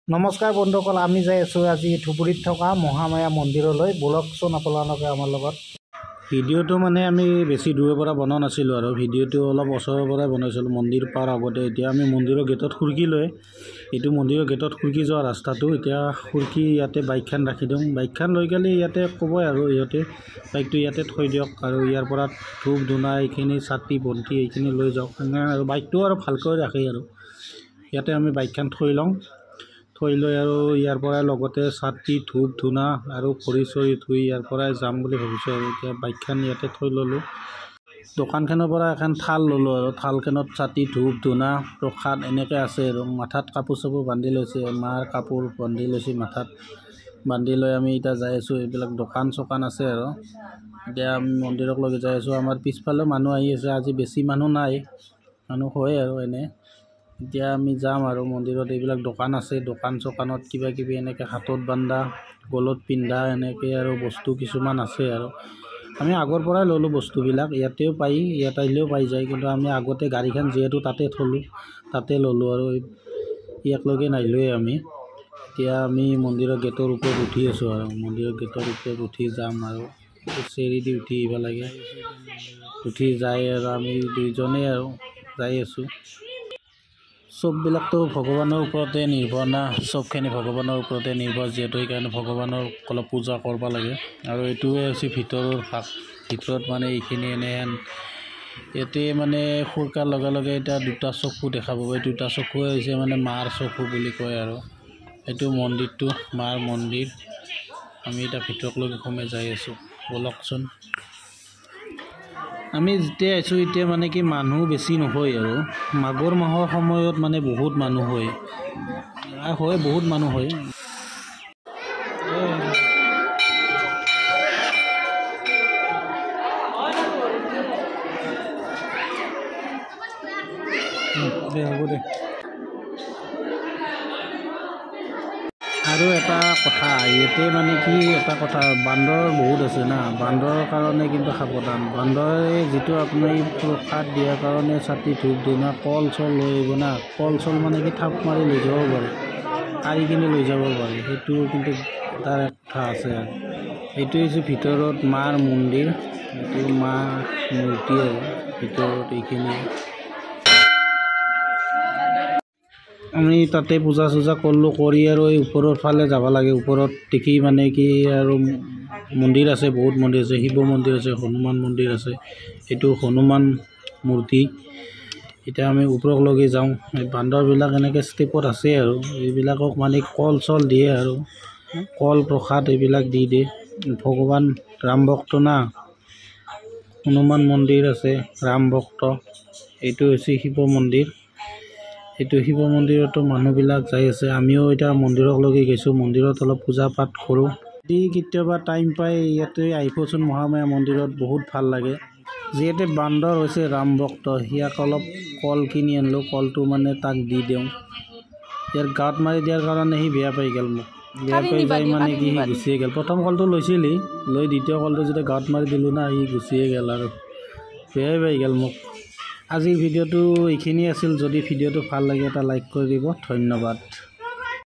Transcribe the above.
নমস্কাৰ বন্ধুসকল, আমি যাই আছোঁ আজি ধুবুৰীত থকা মহামায়া মন্দিৰলৈ। ব'লকচোন আপোনালোকে আমাৰ লগত। ভিডিঅ'টো মানে আমি বেছি দূৰৰ পৰা বনোৱা নাছিলোঁ আৰু ভিডিঅ'টো অলপ ওচৰৰ পৰাই বনাইছিলোঁ মন্দিৰ পাৰ আগতে। এতিয়া আমি মন্দিৰৰ গেটত খুৰকি লৈ, এইটো মন্দিৰৰ গেটত খুৰকি যোৱা ৰাস্তাটো, এতিয়া খুৰকি ইয়াতে বাইকখন ৰাখি দিওঁ। বাইকখন লৈ গ'লে ইয়াতে ক'বই আৰু ইহঁতে বাইকটো ইয়াতে থৈ দিয়ক আৰু ইয়াৰ পৰা ধূপ ধূনা এইখিনি চাকি বন্তি এইখিনি লৈ যাওক আৰু বাইকটোও আৰু ভালকৈ ৰাখে। আৰু ইয়াতে আমি বাইকখন থৈ লওঁ, থৈ লৈ আৰু ইয়াৰ পৰাই লগতে চাকি ধূপ ধূনা আৰু ভৰি চৰি ধুই ইয়াৰ পৰাই যাম বুলি ভাবিছোঁ। আৰু এতিয়া বাইকখন ইয়াতে থৈ ল'লোঁ, দোকানখনৰ পৰা এখন থাল ল'লোঁ আৰু থালখনত চাকি ধূপ ধূনা প্ৰসাদ এনেকৈ আছে। আৰু মাথাত কাপোৰ চাপোৰ বান্ধি লৈছে, মাৰ কাপোৰ বান্ধি লৈছে মাথাত বান্ধি লৈ আমি এতিয়া যাই আছোঁ। এইবিলাক দোকান চোকান আছে আৰু এতিয়া আমি মন্দিৰক লৈ যাই আছোঁ। আমাৰ পিছফালেও মানুহ আহি আছে, আজি বেছি মানুহ নাই, মানুহ হয় আৰু এনে। এতিয়া আমি যাম আৰু মন্দিৰত এইবিলাক দোকান আছে, দোকান চোকানত কিবা কিবি এনেকৈ হাতত বান্ধা গলত পিন্ধা এনেকৈ আৰু বস্তু কিছুমান আছে। আৰু আমি আগৰ পৰাই ল'লোঁ বস্তুবিলাক, ইয়াতেও পাই, ইয়াত আহিলেও পাই যায়, কিন্তু আমি আগতে গাড়ীখন যিহেতু তাতে থ'লোঁ, তাতে ল'লোঁ আৰু ইয়াকলৈকে নাহিলোৱে আমি। এতিয়া আমি মন্দিৰৰ গেটৰ ওপৰত উঠি আছোঁ আৰু মন্দিৰৰ গেটৰ ওপৰত উঠি যাম আৰু চিৰি দি উঠি আহিব লাগে, উঠি যায় আৰু আমি দুইজনেই আৰু যাই আছোঁ। চববিলাকতো ভগৱানৰ ওপৰতে নিৰ্ভৰ না, চবখিনি ভগৱানৰ ওপৰতে নিৰ্ভৰ যিহেতু, সেইকাৰণে ভগৱানৰ অলপ পূজা কৰিব লাগে। আৰু এইটোৱে হৈছে ভিতৰৰ ভাগ, ভিতৰত মানে এইখিনি এনেহেন ইয়াতে মানে খুৰকাৰ লগে লগে এতিয়া দুটা চকু দেখা পাব। এই দুটা চকুৱে হৈছে মানে মাৰ চকু বুলি কয়। আৰু এইটো মন্দিৰটো মাৰ মন্দিৰ। আমি এতিয়া ভিতৰলৈকে সোমাই যাই আছোঁ, ব'লকচোন। আমি যেতিয়া আহিছোঁ এতিয়া মানে কি মানুহ বেছি নহয় আৰু মাঘৰ মাহৰ সময়ত মানে বহুত মানুহ হয়, হয় বহুত মানুহ হয়। দে হ'ব দে। আৰু এটা কথা ইয়াতে মানে কি এটা কথা, বান্দৰ বহুত আছে না, বান্দৰৰ কাৰণে কিন্তু সাৱধান। বান্দৰে যিটো আপুনি প্ৰসাদ দিয়াৰ কাৰণে চাকি ধূপ ধূনা কল চল লৈ আহিব না, কল চল মানে কি থাপ মাৰি লৈ যাব পাৰে, কাঢ়ি কিনি লৈ যাব পাৰে, সেইটো কিন্তু তাৰ কথা আছে। আৰু এইটো হৈছে ভিতৰত মাৰ মন্দিৰ, এইটো মা মূৰ্তি আৰু ভিতৰত এইখিনি। আমি তাতে পূজা চূজা কৰিলোঁ, কৰি আৰু এই ওপৰৰ ফালে যাব লাগে। ওপৰত দেখি মানে কি আৰু মন্দিৰ আছে, বহুত মন্দিৰ আছে, শিৱ মন্দিৰ আছে, হনুমান মন্দিৰ আছে, এইটো হনুমান মূৰ্তি। এতিয়া আমি ওপৰক লগি যাওঁ। এই বান্দৰবিলাক এনেকৈ ষ্টেপত আছে আৰু এইবিলাকক মানে কল চল দিয়ে আৰু কল প্ৰসাদ এইবিলাক দি দিয়ে। ভগৱান ৰাম ভক্ত না, হনুমান মন্দিৰ আছে, ৰাম ভক্ত। এইটো হৈছে শিৱ মন্দিৰ, এইটো শিৱ মন্দিৰতো মানুহবিলাক যাই আছে। আমিও এতিয়া মন্দিৰক লগি গৈছোঁ, মন্দিৰত অলপ পূজা পাঠ কৰোঁ। যদি কেতিয়াবা টাইম পাই ইয়াতে আহিবচোন মহামায়া মন্দিৰত, বহুত ভাল লাগে। যিহেতু বান্দৰ হৈছে ৰাম ভক্ত, সিয়াক অলপ কল কিনি আনিলোঁ, কলটো মানে তাক দি দিওঁ। ইয়াৰ গাঁত মাৰি দিয়াৰ কাৰণে সি বেয়া পাই গ'ল মোক, বেয়া পাই যায় মানে কি সি গুচিয়ে গ'ল। প্ৰথম কলটো লৈছিল সি, লৈ দ্বিতীয় কলটো যেতিয়া গাঁত মাৰি দিলোঁ না, সি গুচিয়ে গ'ল আৰু বেয়াই পাই গ'ল মোক। আজিৰ ভিডিঅ'টো এইখিনিয়ে আছিল। যদি ভিডিঅ'টো ভাল লাগে এটা লাইক কৰি দিব। ধন্যবাদ।